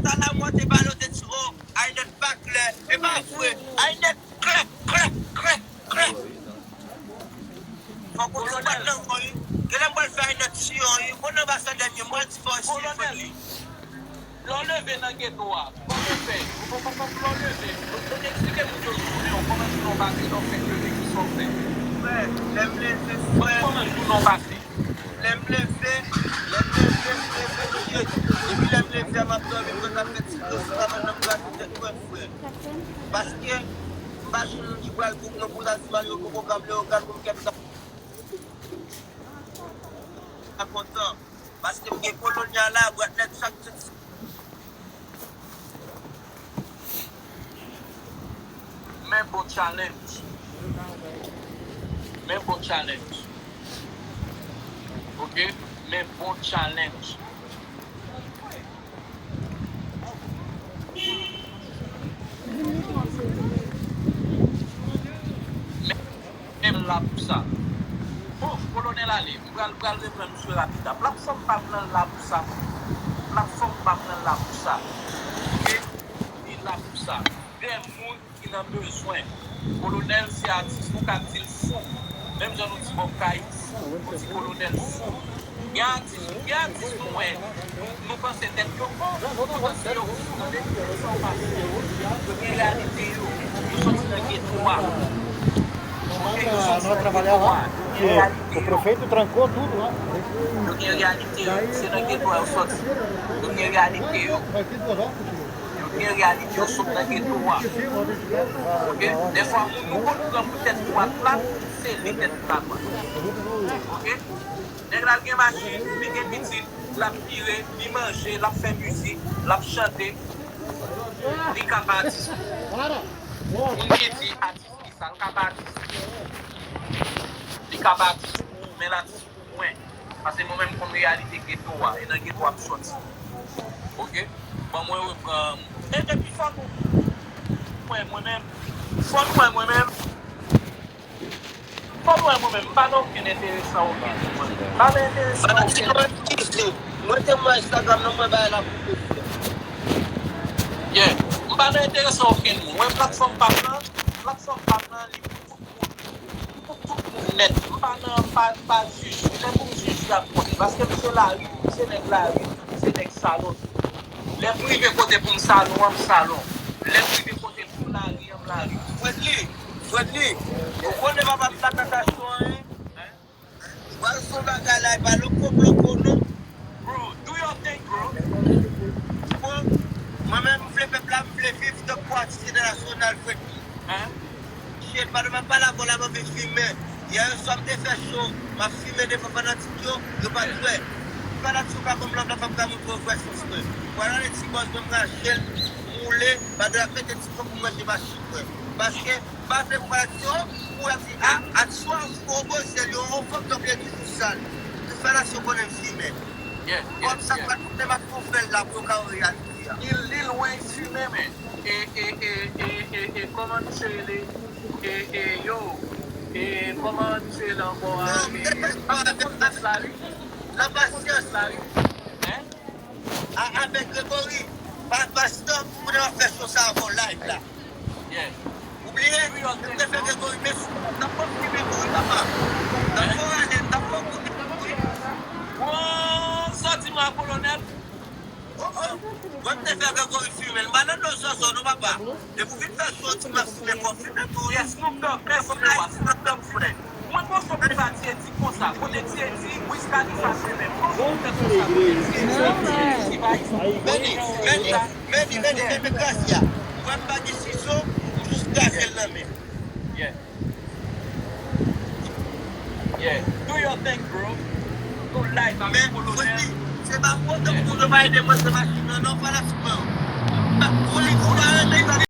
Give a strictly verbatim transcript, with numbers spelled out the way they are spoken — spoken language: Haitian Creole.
Sa la mwen te pale, w te di, o, Aynet pa klè. E pa vre. Aynet klè, klè, klè, klè. Fòk ou di bat nan kò, wi. Genlè m pral fè Aynet siyon, wi. Mwen nan anbasadè m ye, m pral di fò siyon li. Lè w leve nan geto a, kòman w fè? Ou konprann lè w leve? Ou te eksplike moun yo jounen w, kòman jounen w pase lè w fèk leve, kisa w fè? Frè, lè m leve, frè. Kòman jounen w pase? Lè m leve, lè m leve, m leve, m leve. Depi lè m leve a, m ap dòmi, m konn ap fè ti dlo sou kabann nan, m grate tèt mwen, frè. Paske, m pa jwenn moun ki pral bouk mwen pou ta di m al yo poko kab lè yo gad pou m kèt sa. Pa kontan. Paske m gen kolonya la, bwat nèt chak ti. Men bon challenge. Men bon challenge. Ok? Men bon challenge. Men, men la pou sa. Bon, kolonèl ale, m pral, pral reprann misye rapid la. Platfòm pa m nan la pou sa. Platfòm pa m nan la pou sa. Ok? Li la pou sa. Dè moun ki nan bezwen. Kolonèl se atis, nou ka di l fou. Menm jan nou di Bòb Kay fou, nou di kolonèl fou. Gen atis, gen atis nou wè, nou, nou panse tèt yo bon, poutan se yo fou, tande? Sa w pa fou. Yo gen reyalite yo. Yo soti nan geto a. Ok, yo soti nan geto a. Yo gen reyalite yo. Yo gen reyalite yo. Se nan geto a yo soti. Yo gen reyalite yo. Yo gen reyalite yo sot nan geto a. Ok? Dèfwa moun nou konn pran pou tèt dwat la, se li tèt dwat la. Ok? Nèg la l gen machin, li gen pitit, l ap vire, li manje, l ap fè mizik, l ap chante. Li ka pa atis. Moun ki di atis ki sa, l ka pa atis. Li ka pa atis pou ou, men l atis pou mwen. Paske mwen menm m konn reyalite geto a, e nan geto a m soti. Ok? Ban mwen reprann. E epi fò nou wè mwen menm. Fò nou wè mwen menm. Fò nou wè mwen menm. M pa nan okenn enterese a okenn moun. M pa nan enterese a okenn moun. Mwen te mwen Instagram nan mwen bay la pou mwen. Yeah. M pa nan enterese a okenn moun. Wè platfòm pa m nan, platfòm pa m nan li pou tout moun. Pou tout moun nèt. M pa nan, m pa, m pa jije. Lè pou m jije ap konnen. Paske m se lari, m se nèg lari, m se nèg salon. Lè m rive kote pou m salon an, m salon. Lè m rive kote pou m lari an, m lari. Fredly, Fredly, ou konnen papa m pa nan tasyon anyen. Pral fè yon bagay la, e pa loko bloko non. Bro, do your thing, bro. Bon, mwen menm, m vle pèp la, m vle viv tankou atis entènasyonal, Fredly. Shit, pandan m ap pale avè w la, m anvi fimen. Yè swa m te fè cho, m ap fimen devan fanatik yo, yo pa t wè. Fanatik yo ka ban m love la, fò m ka montre yo vrè sans mwen. Pral ale ti bòz mwen, m rache l, m woule, pandan l ap mete ti pon pou m manje machin mwen. Paske, m pa vle pou fanatik yo, pou y ap di, a, atis yo an fou, gwo zyè l yo, yon fanm tankou yo toujou sal. Tout fanatik yo konnen m fimen. Kòm sa k pral pote m ap fè l la pou yo ka wè reyalite a. Lil, Lil Wayne fimen, men. E, e, e, e, e, e, kòman misye rele? E, e, yo. E, kòman misye rele ankò a? E, e, pa fè konfyans la, wi. Nan pasyans la, wi. Hein? A, avèk Gregory, pa, pa stop, kounye a w ap fè show sa avè w live la. Yeah. Ou bliye? M te fè Gregory, men sou, n ap konfime tou, wi, papa. N ap fè w ale, n ap fè w koute, wi. Wow, sa di m a kolonèl. Oh, oh. Mwen m te fè Gregory fimen l. M pa nan do zòzò non, papa. Depi w vin fè show, ti m ap fimen kò, fimen tou. Yes, Snoop Dogg, mèsi bro, Snoop Dogg frè. Mwen gon son pou sa T D konsa. Kote T D, Wiz Khalifa fimen. Gon son pou sa kote T D, T D, T D, T D. Meni, meni, meni, meni, kenbe Gracia. Ou wè m pa gen sizo, ou jis kraze l nan men. Yeah. Yeah, do your thing, bro. Go live avèk Kolonèl. Men, se pa pwoblèm pou nou pa ede mwen se machin nan, non, fanatik mwen yo. Pou li, pou la,